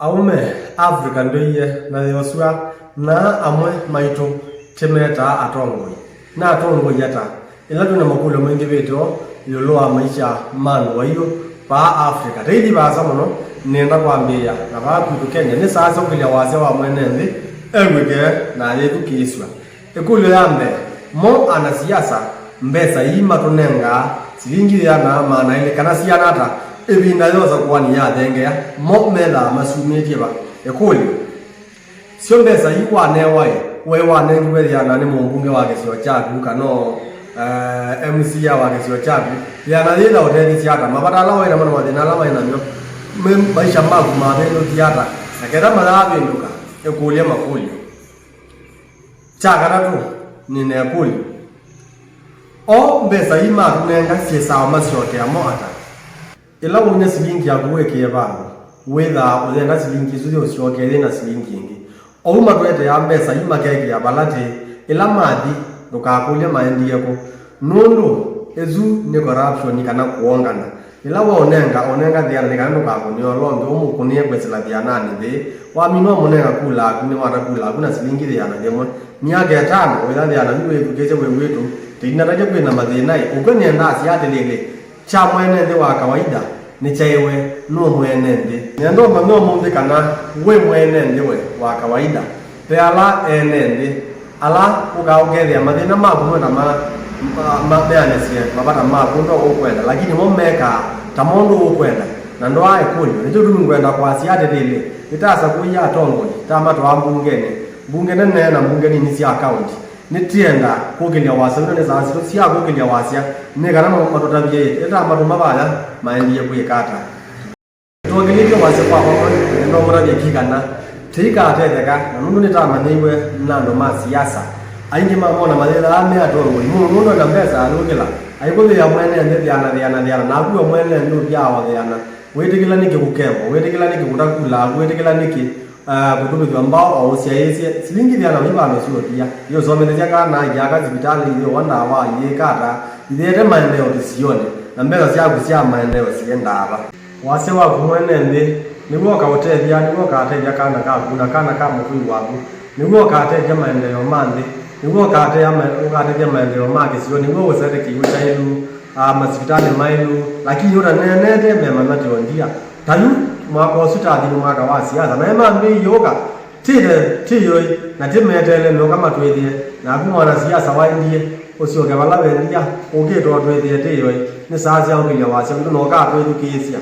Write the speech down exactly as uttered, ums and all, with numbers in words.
Aũme, Africa ndũie na yĩosw'a, na amwe maitũ tĩmetaa atongoi. Na atongoi ata? Ĩla twĩ na makũlyo maingĩvĩte o ĩũlũ wa maisha ma andũ aio vaa Africa. Taithi vaasa mũno, nĩenda kwambĩĩa na vaa kwitũ Kenya, nĩ saa sya ũkĩlya wasya wa mwene nthĩ ew'ĩke na ayĩthukĩĩsw'a. Ĩkũlyo ya mbee, mo anasiasa, mbesa ii matũnengaa, silingi yĩana, maana elĩ, kana siana ata, ĩvinda yosa kũani yathengea, mo methaa masyumĩtye va? Ĩkũlyo, syo mbesa ii wanewa-ĩ, waĩ wanengiwe yĩana nĩ mũmbunge wa kĩsio kyaku, kana o, eh, M C A wa kĩsio kyaku, yĩana yĩla ũtethisye ata? Mavata ala waĩ namo na mathĩna ala waĩ namyo, me maisha maku mavĩndũkie ata? Na ketha mayavĩndũka, ĩkũlye makũlyo. Kya katatũ, nĩ na ĩkũlyo. O mbesa ii matũnenga syĩsaa masyokea mo ata? Ĩla waumya silingi yaku wĩkĩe vandũ, wĩthaa ũyenda silingi isu yĩũsyokee yĩ na silingi ĩngĩ. Ou matũeteaa mbesa ii makekĩa vala tĩ, ĩla mathi, ndũkakũlye maendie kũ. Nũndũ ĩsu nĩ corruption kana kũongana. Ĩla waũnenga, ũnenga thĩana nĩ kana ndũkakũnĩe ũla ũngĩ, ũmũkũnĩe kwĩsĩla thĩananĩ nthĩ. Wamina ũmũnenga kula aku, nĩwata kula aku na silingi thĩana yĩmwe. Myaka ĩtano, wĩtha thĩana yu wĩthukĩĩsye wĩ witũ, tĩinatatya kwĩ na mathĩna-ĩ, ũkw'e nĩendaa asya atĩlĩlĩ, kya mwene nthĩ wa kawaida nĩ kyaĩwe nũũ mwene nthĩ. Nĩenda ũmanye ũmũnthĩ kana wĩ mwene nthĩ we wa kawaida. Ve ala ene nthĩ, ala ũkaa ũkethĩa mathĩna maku mona ma, ma, ma, meanĩsye mavata maku no ũkwenda, lakini mo mekaa ta maũndũ ũkwenda, na ndoaa ĩkũlyo. Nĩkyo kĩtumi ngwenda kwasya atĩlĩlĩ, nĩtasa kũia atongoi, tamatwaa mbungenĩ, mbunge nene na mbunge nini sya kaũnti. Nĩtwĩenda kũkĩlya wasya, ino nĩ saa sitũ sya kũkĩlya wasya, nĩ kana ma-, matũtavye ĩtamatũma vaya maendie kwĩka ata. Twongeleilye wasya kwa vamwe, nĩndomũtavya ki kana tĩikatetheka, na nũndũ nĩtamanyĩiwe na andũ ma siasa. Aingĩ mamona mayĩthaa me atongoi, mũndũ nũndũ ena mbesa alũkĩla, aikũthĩa mwene nthĩ thĩana, thĩana, thĩana, naku we mwene nthĩ ũthyaa o thĩana. Wĩtĩkĩla nĩkĩ kũkemwa? Wĩtĩkĩla nĩkĩ kũtakula aku? Wĩtĩkĩla nĩkĩ, ah, kũtũmĩthw'a mbao o ũsyaĩĩsye? Silingi thĩana vai vandũ siũthia, yĩũsomethesya kana, iaka sivitalĩ, iyĩwa ndawa, iyĩka ata, ithiĩte maendeeo kĩsionĩ, na mbesa syaku sya maendeeo siendaa va? Wasya waku mwene nthĩ nĩw'o ũkaũtethya, nĩw'o ũkatethya kana kaku na kana ka mũtũi waku, nĩw'o ũkatethya maendeeo ma nthĩ, nĩw'o ũkatea ma-, ũkatethya maendeeo ma kĩsio, nĩw'o ũsete kĩw'ũ kyaĩlu, a, masivitalĩ maĩlu, lakini ũtaneenete memanya tĩ o ndia. Ta yu, mwaka ũsu tathi nĩ mwaka wa siasa, na ĩmambĩĩie ũka, tĩte tĩyoi, na tĩmeteele meũka matwĩthĩe, naku mwanasiasa waendie, ũsyoke vala wendia, ũkĩte ũtwĩthĩe tĩyoi, nĩ saa sya ũkĩlya wasya witũ na ũkatwĩthukĩĩsya.